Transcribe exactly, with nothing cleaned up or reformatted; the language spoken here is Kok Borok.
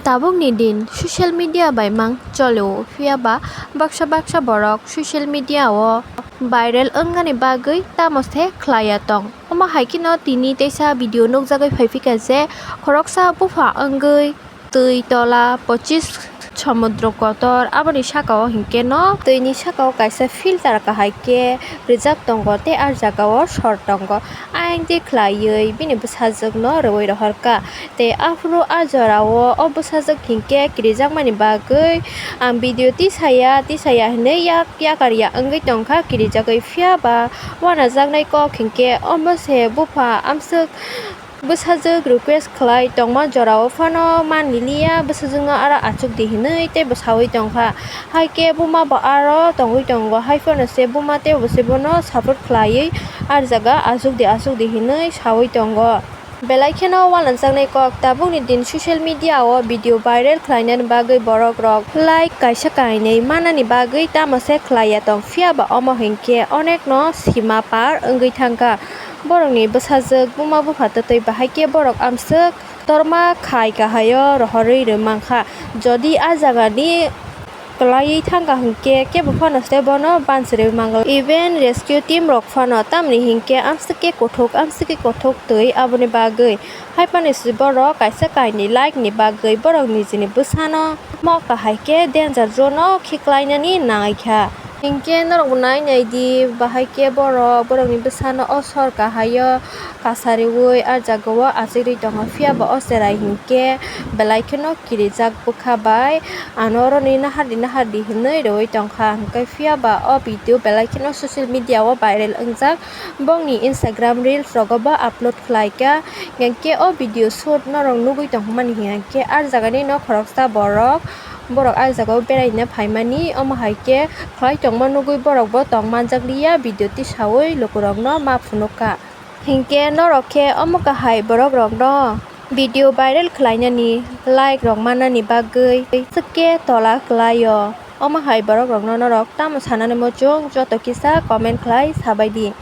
Tabukni din social media bai mang cholio, phiya ba baksa baksa borok social media o viral wngani bagwi tamo se khlaiya tong. Omo hai kheno tini teisa video nukjagwi phaiphika je khoroksa bupha wngwi twi tola pochis somudro kotor, aboni saka o hinkhe no twi ni saka o kaisa filter kahai khe rijak tongo tei ah jaga o sor tongo. Ayang de khlaiwi bini bwsajwk no rwui rohor kha. Tei aphuru ah jora o o bwsajwk hinkhe kirijakmani bagwi ang video tisaya tisaya hinwi yak yakar ya wngwi tongkha kirijagwi, phiya ba uanajaknai kok hinkhe omo se bupha amswk bwsajwk request khlai tongma jora o phano man liliya bwsajwk no aro achuk di hinwi tei bwsaui tongkha. Hai khe buma bo aro tongwi tongo, hai phano se buma tei bo se bono support khlaiwi ah jaga achuk di achuk di hinwi saui tongo. Belai kheno uanajaknai kok, tabukni din social media o video viral khlainani bagwi borok rok like kaisa kainwi manani bagwi tamo se khlaiya tong, phiya ba omo hinkhe onek no sima par wngwi thangkha. Borokni bwsajwk buma bupha twtwi bahai khe borok amswk torma khai kahai o rohorwi rwmang kha. Jodi ah jaga ni kwlaiwi thangkha hinkhe kebo phano se bono bansirwi mangla. Even rescue team rok phano tamni hinkhe amswk khe kuthuk amswk khe kuthuk twi, aboni bagwi hai phano se borok kaisa kainwi like ni bagwi borok nijini bwsano mo kahai khe danger zone o khiklainani nangwi kha. Hinkhe norok bo nai nai di, bahai khe borok borokni bwsano o sor kahai o kasariwi ah jaga o achikrwi tongo, phiya ba o cherai hinkhe belai kheno kirijak bwkha bai ano oroni nahardi nahardi hinwi rwui tongkha. Hinkhe phiya ba o video belai kheno social media o viral wngjak, bongni Instagram reels rogo bo upload khlaikha. Hinkhe o video shoot norok nugui tongmani hinkhe ah jaga ni no khoroksa borok, borok ah jaga o beraina phaimani, omo hai khe khlai tongma nugui borok bo tong manjak liya video tisaui lukurok no ma phunuk kha. Hinkhe norok khe omo kahai borok rok no video viral khlainani, like rok mannani bagwi swk khe tola kwlai o. Omo hai borok rok no norok tamo sanani muchung joto kisa comment khlai sabai di.